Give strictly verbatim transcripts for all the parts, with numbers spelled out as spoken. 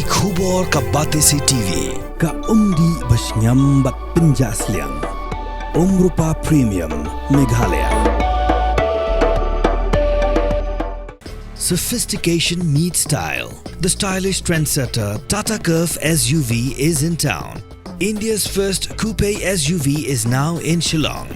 Khubor ka Batesi T V, ka umdih ba shngiam bad pynjah sliang. Umrupa Premium, Meghalaya. Sophistication meets style. The stylish trendsetter Tata Curvv S U V is in town. India's first coupe S U V is now in Shillong.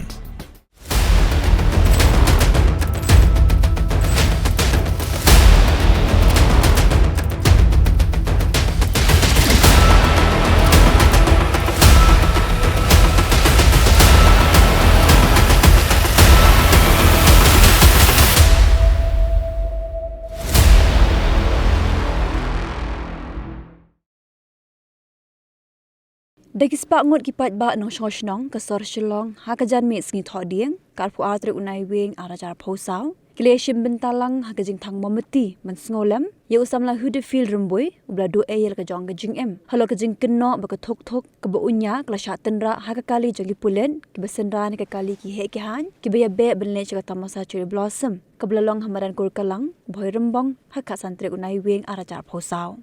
Da ki spah ngut ki paidbah nongshong shnong ka sor Shillong ha ka janmiet sngi Thohdieng, ka arphew ar tarik u Naiwieng ar hajar arphew saw, ki la ïashim bynta lang ha ka jingthang mombati ban sngewlem ïa u samla Hudefil Rymbui, uba la duh ei ïa la ka jong ka jingim halor ka jingkynnoh ba ka thuk thuk kaba u ñiah ka la shah tynrah ha ka kali jong ki pulit kiba synran ïa ka kali Ki Heh Ki Haiñ, kiba ïabeh ban leit sha ka tamasa Cherry Blossom, kaba la long ha madan Kurkalang, Bhoirymbong, ha ka khatsan tarik u Naiwieng ar hajar arphew saw.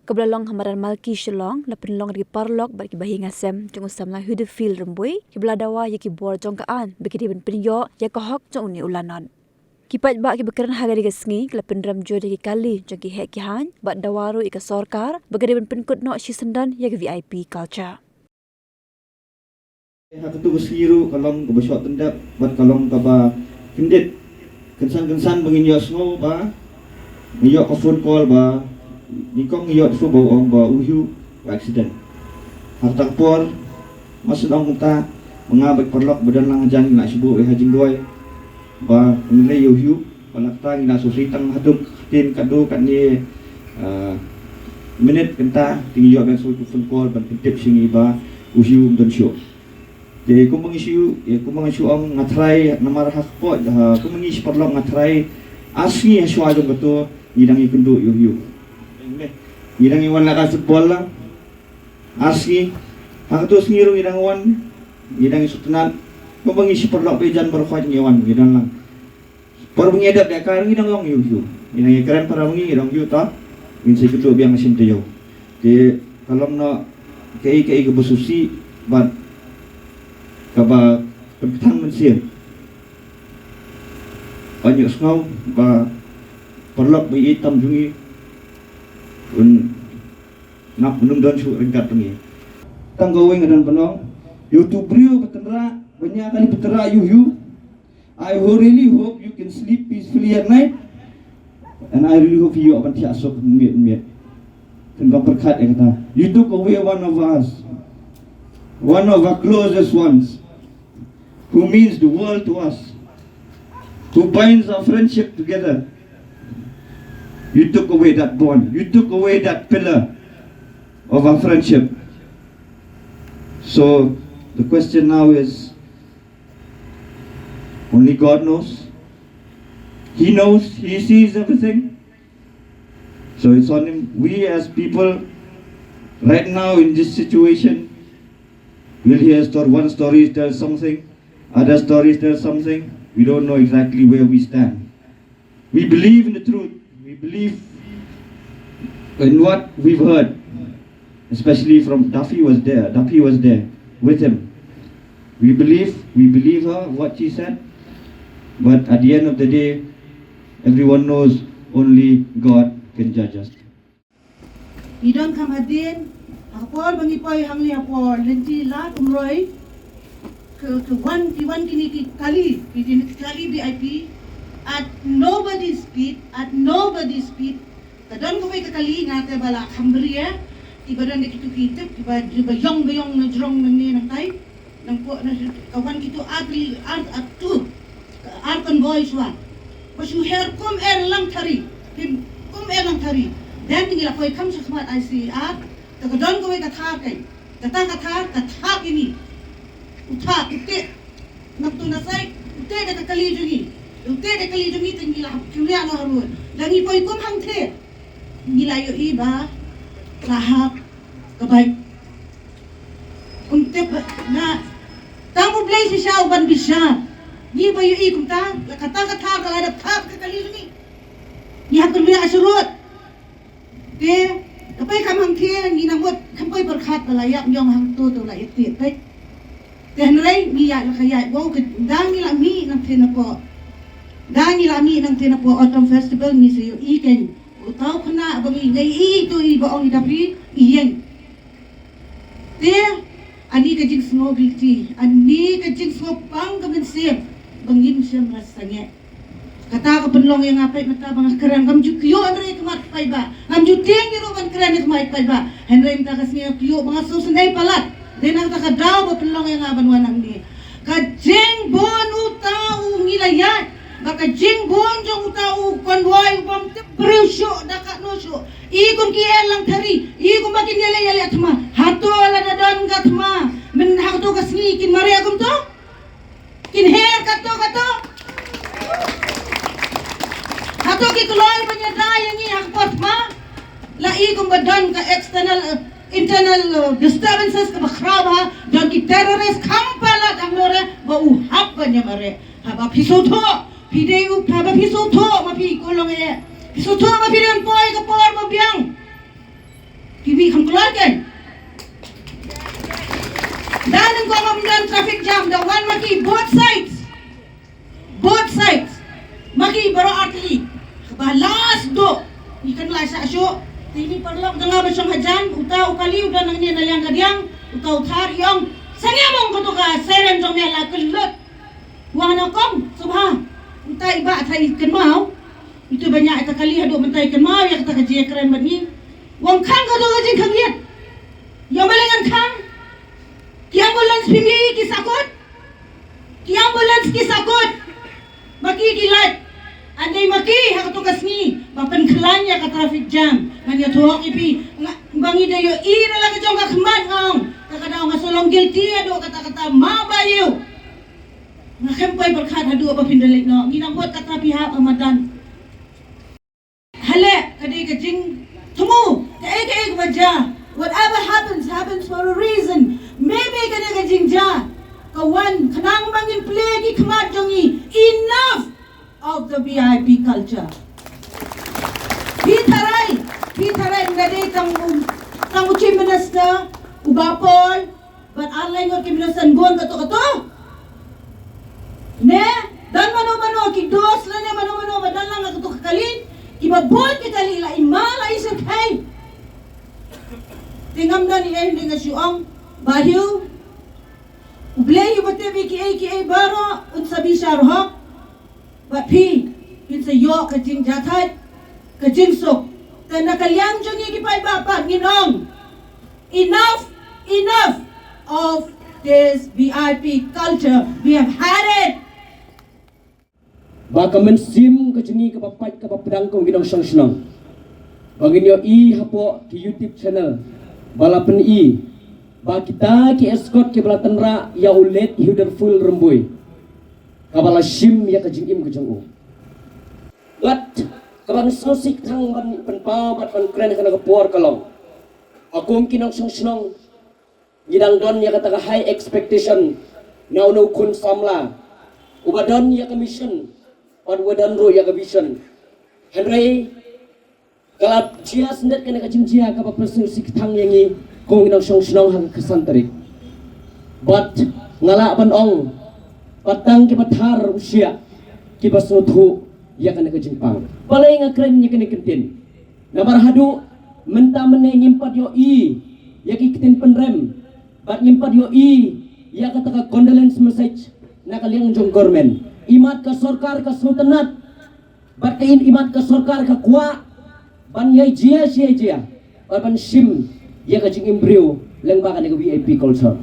Kaba la long ha madan Malki Shillong, la pynlong da ki paralok bad ki bahaïing hasem jong u samla Hudefil Rymbui, kiba la dawa ïa ki bor jong ka aiñ ba ki dei ban pynïoh ïa ka hok jong une u lanot. Ki paidbah kiba kren ha kane ka sngi ki la pynrem jur ïa ki kali jong Ki Heh Ki Haiñ bad dawa ruh ïa ka sorkar ba ka dei ban pynkut noh shisyndon ïa ka V I P culture. Ha katu ka sngi ruh ka long kaba shoh tyndep bad ka long kaba kyndit. Kynsan kynsan ba ngin ïohsngew ba ngi ïoh ka phone call ba nyngkong ngi ïoh shuh ba u ong ba u Hugh u accident. Ha kata ka por ma shen ong kumta, ma nga bad paralok ba don lang hajan ngi la shu buh ïa ha jingduwai ba ngin leit ïa u Hugh. Ba la kata ngi la shu shu tang haduh ktien katto katne, ah, minit, kynta te ngi ïoh biang shuh ka phone call ban pyntip sha ngi ba u Hugh um don shuh. Te kumba ngi shu, eh, kumba ngi shu ong, nga tharai namar ha kpoh, ha, kumba ngi shi paralok nga tharai ar sngi ha shuwa jong kato ngi dang ïakynduh ïa u Hugh. Ngi dang ïawan lehkai football lang. Ar sngi, ha kato sngi ruh ngi dang wan, ngi dang ïasngewtynnat. Kumba ngi shi paralok ba ïajan baroh khoit ngi wan, ngi don lang. Por ba ngi ïa dep lehkai ngi dang ong ïa u Hugh. Ngi dang ïakren para ba ngi, ngi dang ong ïa u, to ngin sa ïakynduh biang shisien taïew. Te ka long noh kaei kaei kaba sngewsih bad kaba pynkthang mynsiem. Ban ïohsngew ba paralok ba ïeit tam jong ngi un nap un ym don shuh ryngkat jong ngi. Tang kawei nga don ban ong, ïa uto u briew ba tynrah, ba ñiah kali ba tynrah ïa u Hugh, I ho-, really hope you can sleep peacefully at night. And I really hope ïoh ban thiah suk miet miet. Kan ba pyrkhat ïa kata. You took away one of us, one of our closest ones, who means the world to us, who binds our friendship together. You took away that bond. You took away that pillar of our friendship. So the question now is, only God knows. He knows, He sees everything. So it's on Him. We as people, right now in this situation, we'll hear story, one story tells something, other stories tells something. We don't know exactly where we stand. We believe in the truth. We believe in what we've heard, especially from Duffy was there. Duffy was there with him. We believe, we believe her, what she said. But at the end of the day, everyone knows only God can judge us. Ngi don kham hadien, ha ka por ba ngi poi hangne ha por lynti Lad Umroi, ka, ka wan, ki wan kine ki kali, ki, ki kali V I P, at nobody's speed, at nobody's speed. Ka don kawei ka kali, nga te ba la kham bria, kiba don da kitu ki tip, kiba, kiba ïong, ba ïong na jrong nangne nangtai. Nangkor na ka wan kitu ar, ar, ar tu, ar convoy shuwa. Ba shu her kum er lang thari, kum er lang thari. Then ngi la poi kham sha khmat I C R, te ka don kawei ka thar kein. Kata ka thar, ka thar ine. U thar, u teh, na tu na side, u teh da ka kali jong ngi. U teh da ka kali jong ngi, te ngi la hap kynriah noh harud. Da ngi poi kum hangtei. Ngi la ïohi ba la hap ka bike. Kum tip na tang U Blei shisha u ban bishar. Ngi ba ïohi kumta, la kata ka thar ka la dep thar ka kali jong ngi. Ngi hap kynriah sharud. Te Poi kam hangtei ngi nang mut kam poi pyrkhat ba la ïap ñiong hangto to la ïa tied peit. Te hynrei ngi ïa la ka ïa wow ka da ngi la mih nangtei napoh. Da ngi la mih nangtei napoh Autumn Festival ngi sa ïohi kein. Uta u khynnah ba ngi ngai i to i ba ong i da phi i ïeng. Te ani ka jingsngew guilty, ani ka jingsngew pang ka mynsiem ba ngim shym la sangeh. Kata ka pynlong ïa nga peit mynta ba nga kren, ngam ju kyiuh hynrei khmat paidbah, ngam ju tieng ïa ruh ban kren ïa khmat paidbah. Hynrei mynta ka sngi nga kyiuh ba nga sngewsynei palat. Dei na kata ka daw ba pynlong ïa nga ban wan hangne. Ka jingbun uta u ngi la ïaid, ba ka jingbun jong uta u convoy u bym tip briew shuh da katno shuh. I kum ki eh lang thari, i kum ba kin ïaleh ïaleh thma. Hato lada don ka thma, myn hato ka sngi kin mareh kumto? Kin her kato kato? Hato ki kloi ban ïada ïa ngi ha ka por thma? La i kum ba don ka external, eh, internal, eh, disturbances kaba khraw bha, don ki terrorist kham palat hangne ba u hap ban ïamareh. Haba phi sngewthuh, phi dei u, haba phi sngewthuh ma phi ko long eh. Phi sngewthuh ma phi dei ban poi ka por ba biang. Phi, phi kham kloi kein. Da nyngkong ngam don traffic jam, da wan ma ki both sides. Both sides. Ma ki baroh artylli. Ba last do. Ngi kynmaw sha shuh. Te ini paralok jong nga ba shong hajan, uta u kali u don nangne na liang ka diang, uta u thar i ong. Sangeh mo kato ka siren jong me la kyllut. Wa na kong, subha. Uta i bah tha i kynmaw. Itu ba ñiah ita kali haduh mynta i kynmaw ïa kata ka jingkren bad ngi. Wa khang kato ka jingkhang ïit. Ïa ma lei ngan khang. Ki ambulance phi mih ki sakut. Ki ambulance ki sakut. Ma ki ki lait. Hynrei ma ki ha kato ka sngi ba pynkhlaiñ ïa ka traffic jam. Ngan ïathuh ïa phi. Nga, ba ngi da ïohi na la ka jong ka khmat nga ong. Ka ka daw nga sa long guilty haduh katta katta ma ba ïew. Nga khlem poi pyrkhat haduh ba phin da leit noh. Ngi nang buh kata phi hap ha madan. Hale, ka dei ka jingthmu, kaei kaei kaba jia. Whatever happens, happens for a reason. Maybe ka dei ka jingjia ka wan khnang ba ngin plie ki khmat jong ngi. Enough of the V I P culture. Phi tharai, phi tharai, nga dei tang u, tang u Chief Minister, u Bah Paul, bad ar lai ngut ki minister bun kato kato. Ne, don mano mano ki dos lane mano mano ba don lang kato ka kali, kiba bun ki kali la i ma la i syrkhei. Te ngam don ei ei nga shu ong, Bah Hugh, U Blei u ba tip ïa kiei kiei baroh, un sa bishar hok. Bad phi, phin sa ïoh ka jingjahthait, ka jingsuk. Te na ka liang jong ngi ki paidbah pat ngin ong, enough, enough of this V I P culture. We have had it. Ba ka mynsiem ka jong ngi kaba pait kaba pdeng kum ki nongshong shnong. Ba ngin ïohi hapoh ki YouTube channel ba la pyni ba kita ki escort kiba la tynrah ïa u Late Huderful Rymbui. Kaba la shim ïa ka jingim ka jong u. Bad kaba nga sngewsih tang ban pynpaw bad ban kren ha kane ka por ka long, ha kum ki nongshong shnong ngi dang don ïa kata ka high expectation na uno u khun samla uba don ïa ka mission bad uba don ruh ïa ka vision. Hynrei ka la jia sngewdei kane ka jingjia kaba pynsngewsih tang ïa ngi kum ki nongshong shnong ha ka khatsan tarik. Bad nga lah ban ong ba tang kiba thar u shiah kiba sngewthuh ïa kane ka jingpang. Balei nga kren ïa kane ka ktien? Namar haduh mynta mynne ngim pat ïohi ïa ki ktien pynrem bad ngim pat ïohi ïa kata ka condolence message na ka liang jong government. Imat ka sorkar ka sngewtynnat bad ka in imat ka sorkar ka kwah ban ïai jia shi ïai jia bad ban shim ïa ka jingim briew lyngba kane ka V I P culture.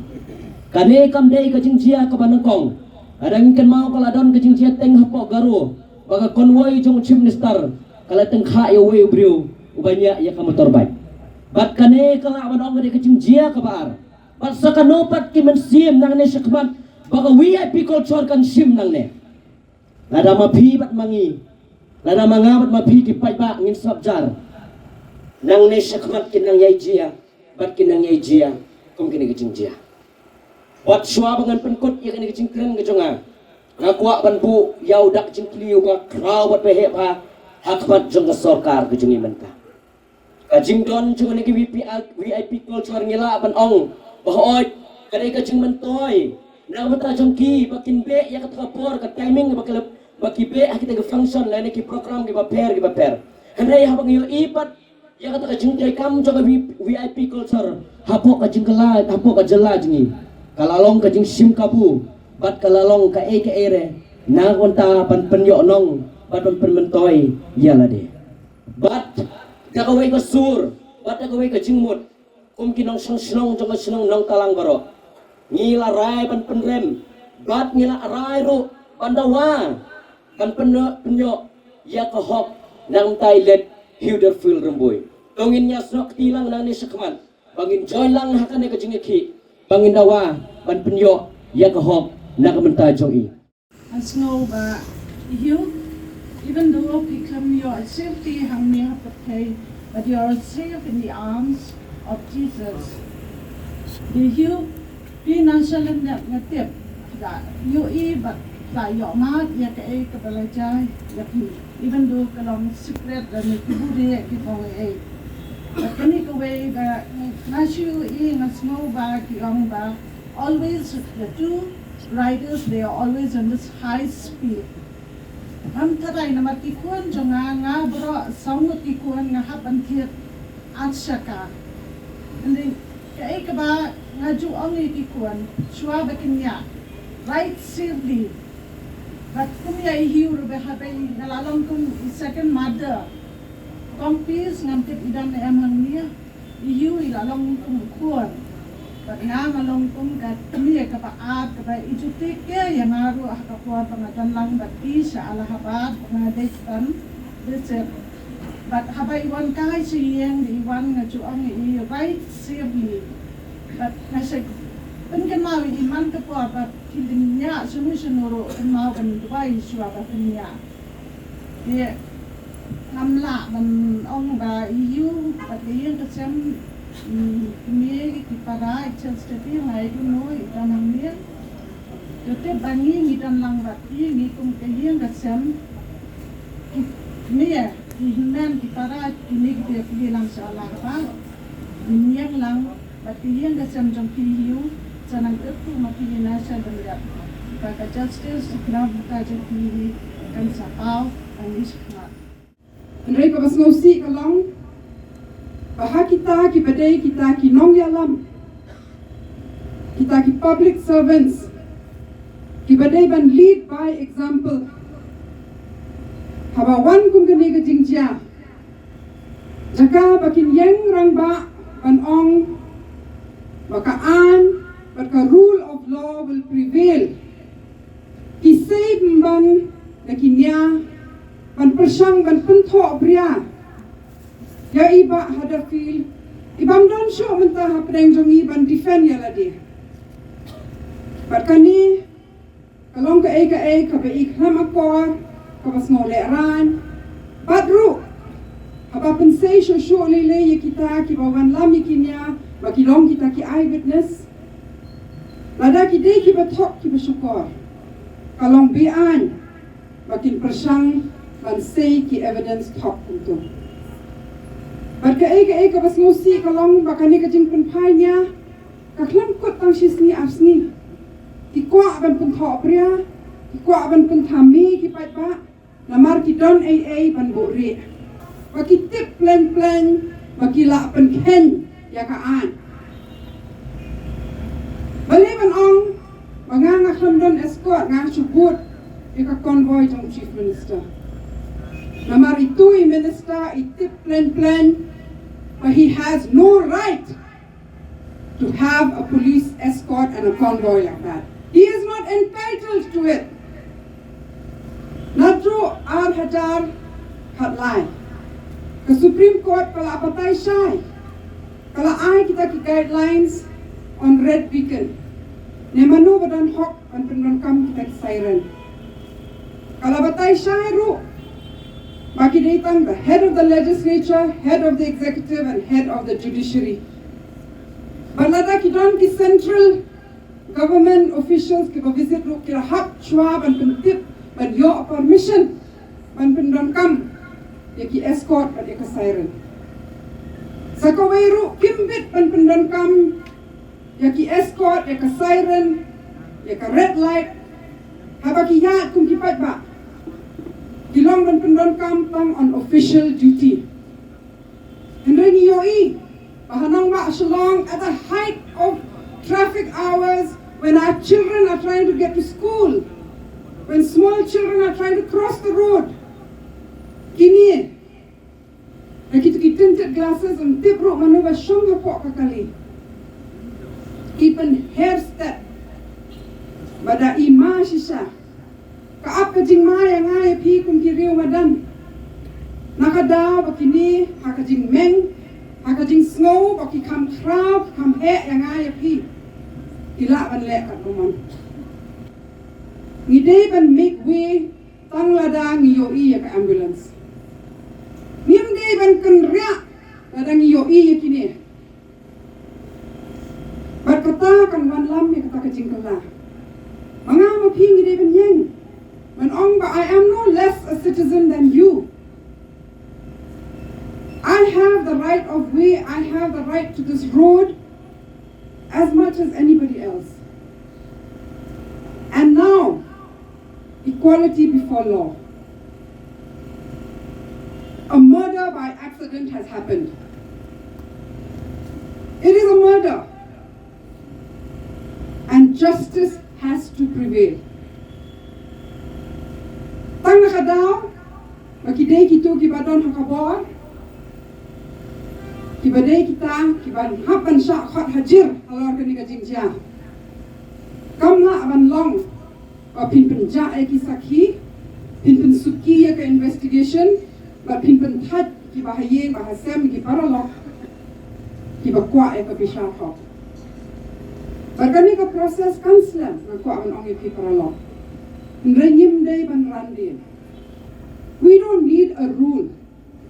Kane kam dei ka jingjia kaba nyngkong. Lada ngin kynmaw ka la don ka jingjia teng hapoh Garo ba ka convoy jong u Chief Minister ka la tyngkhah ïa uwei u briew uba ñiah ïa ka motorbike. Bad kane ka lah ban ong ka dei ka jingjia kaba ar. Bad sa kano pat ki mynsiem nangne shakhmat ba ka V I P culture kan shim nangne. Lada ma phi bad ma ngi, lada ma nga bad ma phi ki paidbah ngin sngap jar. Nangne shakhmat kin nang ïai jia bad kin nang ïai jia kum kine ki jingjia. Bad shuwa ba ngan pynkut ïa kane ka jingkren ka jong nga, nga kwah ban buh ïa u dak jingkylli uba khraw bad ba heh bha ha khmat jong ka sorkar ka jong ngi mynta. Ka jingdon jong kane ka V P, V I P culture ngi lah ban ong ba hooid ka dei ka jingmyntoi na ka bynta jong ki ba kin beh ïa kata ka por, ka timing ba ka, ba ki beh ha kita ki function lane ki program kiba pher kiba pher. Hynrei haba ngi ïohi pat ïa kata ka jingtrei kam jong ka V-, V I P culture hapoh ka jingkylla, hapoh ka jylla jong ngi, ka la long ka jingshim kabu bad ka la long kaei kaei re na ka bynta ban pynïoh nong bad ban pynmyntoi ïa lade. Bad da kawei ka sur bad da kawei ka jingmut, kum ki nongshong shnong jong ka shnong Nongtalang baroh, ngi la rai ban pynrem bad ngi la rai ruh ban dawa ban pynïoh, pynïoh ïa ka hok na ka bynta i Late Hugh Derfield Rymbui. To ngin ïasnoh kti lang nangne shakhmat ba ngin join lang ha kane ka jingïakhih, ba ngin dawa ban pynïoh ïa ka hok na ka bynta jong i. Nga sngew ba i Hugh, even though phi khlem ïoh safety hangne ha pyrthei, but you are safe in the arms of Jesus. I Hugh, phi na shalyndet nga tip phi la ïohi bad phi la ïohmad ïa kaei kaba la jia ïa phi, even though ka long secret lane ki buhrieh kim ong ei ei. Bad kane kawei ba nga shu ïohi, nga sngew ba ki ong ba always the two riders, they are always on this high speed. Ngam tharai namar ki khun jong nga, nga baroh saw ngut ki khun nga hap ban thied artylli. Hynrei kaei kaba nga ju ong ïa ki khun, shuwa ba kin ïa ride safely. Bad kum ïa i Hugh ruh ba haba nga la long kum i second mother. Kong Peace ngam tip i don ne em hangne. I Hugh i la long kum u khun bad nga nga long kum ka kmie kaba ar kaba i ju take care ïa nga ruh ha ka por ba nga don lang bad i sha Allahabad ba nga dei ban visit. Bad haba i wan kai sha ïing, i wan, nga ju ong ïa i ride safely. Bad nga sa pynkynmaw ïa i man ka por ba phi lynñiah shano shano ruh, kynmaw ban duwai shuwa ba phin ïa Te ngam lah ban ong ba i Hugh bad ka ïing ka sem, mm, kmie ki para, i Chelsea Stephen, I don't know i don hangne. Te tip ba ngi ngi don lang bad i, ngi kum ka ïing ka sem, ki kmie, ki hynmen, ki para, kine ki plie lang sha Allahabad. Ngi ïeng lang bad ka ïing ka sem jong phi, i Hugh, sa nang tip tu ma phi, i na sha lyndet ba ka justice na ka bynta jong phi hi kan sa paw hangne shakhmat. Hynrei kaba sngewsih ka long ba ha kita kiba dei kita ki nongïalam, kita ki public servants kiba dei ban lead by example, haba wan kum kane ka jingjia, jaka ba kin ïeng rangbah ban ong ba ka aiñ bad ka rule of law will prevail, ki sei pynban da ki nia ban pyrshang ban pynthohbria ïa i Bah Huddersfield, i bym don shuh mynta hapdeng jong i ban defend ïa lade. Bad kane ka long kaei kaei kaba i khlem akor, kaba sngewlehraiñ. Bad ruh haba pynsei shuh shuh lei lei ïa kita kiba wanlam ïa ki nia ba ki long kita ki eyewitness, lada ki dei kiba thok kiba shukor, ka long be-aiñ ba kin pyrshang ban sei ki evidence thok kumto. Bad kaei kaei kaba sngewsih ka long ba kane ka jingpynphai nia ka khlem kut tang shi sngi ar sngi. Ki kwah ban pynthohbria, ki kwah ban pynthame ki paidbah, namar ki don ei ei ban buhrieh. Ba ki tip pleng pleng ba ki lah pynkheiñ ïa ka aiñ. Balei ban ong ba nga nga khlem don escort, nga shu bud ïa ka convoy jong Chief Minister? Namar itu i Minister i tip pleng pleng ba he has no right to have a police escort and a convoy like that. He is not entitled to it. Naduh ar hajar khatlai, ka Supreme Court ka la batai shai, ka la ai kita ki guidelines on red beacon, ne mano ba don hok ban pyndonkam kita ki siren. Ka la batai shai ruh ba ki dei tang the head of the legislature, head of the executive and head of the judiciary. Bad lada ki don ki central government officials kiba visit ruh, ki la hap shuwa ban pyntip, ban ïoh permission ban pyndonkam ïa ki escort bad ïa ka siren. Kawei ruh kim bit ban pyndonkam ïa ki escort, ïa ka siren, ïa ka red light, haba ki ïaid kum ki paidbah. Ki long ban pyndonkam tang on official duty. Hynrei ngi ïohi ba ha nongbah Shillong, at the height of traffic hours, when our children are trying to get to school, when small children are trying to cross the road, kine, na kito ki tinted glasses, ym tip ruh mano ba shong hapoh ka kali, ki pynher stet ba da i ma shisha. Ka ap ka jingma ïa nga ïa phi kum ki riew madan. Na ka daw ba kine ha ka jingmeng, ha ka jingsngew ba ki kham khraw, ki kham heh ïa nga ïa phi, ki lah ban leh katba mon. Ngi dei ban make way tang lada ngi ïohi ïa ka ambulance. Ngim dei ban kynriah lada ngi ïohi ïa kine. Bad kata kan wanlam ïa kata ka jingkylla. Ma nga ma phi ngi dei ban ïeng ban ong ba I am no less a citizen than you. I have the right of way, I have the right to this road as much as anybody else. And now, equality before law. A murder by accident has happened. It is a murder. And justice has to prevail. Tang na ka daw ba ki dei kito kiba don ha ka bor, kiba dei kita kiba hap ban shah khot hajir halor kane ka jingjia. Kam lah ban long ba phin pynjah ïa ki sakhi, phin pynsuki ïa ka investigation, ba phin pynthait kiba ha ïing ba ha sem, ki paralok kiba kwah ïa ka bishar hok. Bad kane ka process kan slem, nga kwah ban ong ïa ki paralok. Hynrei ngim dei ban ran dien. We don't need a rule.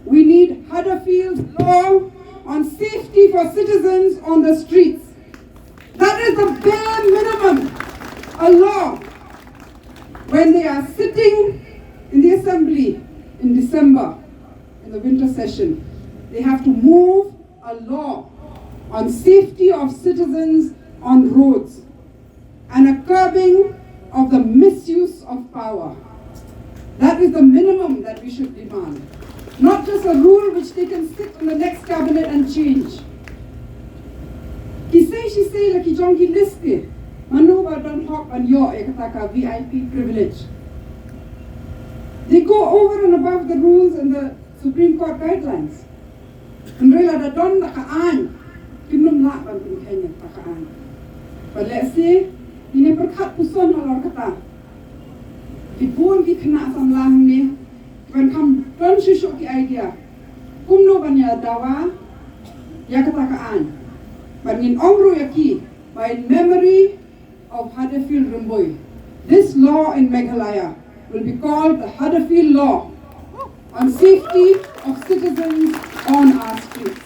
We need Huddersfield law on safety for citizens on the streets. That is the bare minimum. A law, when they are sitting in the assembly in December, in the winter session, they have to move a law on safety of citizens on roads and a curbing of the misuse of power. That is the minimum that we should demand. Not just a rule which they can sit in the next cabinet and change. Ki sei shi sei la ki jong ki list, mano ba don hok ban ïoh ïa kata ka V I P privilege. They go over and above the rules and the Supreme Court guidelines. Hynrei lada don da ka aiñ, kim nym lah ban pynkheiñ ïa ka aiñ. Bad lehse ngin ïa pyrkhat puson halor kata. Ki bun ki khynnah samla hangne kiban kham don shuh shuh ki idea kumno ban ïa dawa ïa kata ka aiñ. Bad ngin ong ruh ïa ki ba in memory of Huddersfield Rymbui, this law in Meghalaya will be called the Huddersfield Law on safety of citizens on our streets.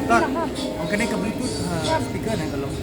Tak, ong kane ka Bluetooth, ha, speaker na ka long.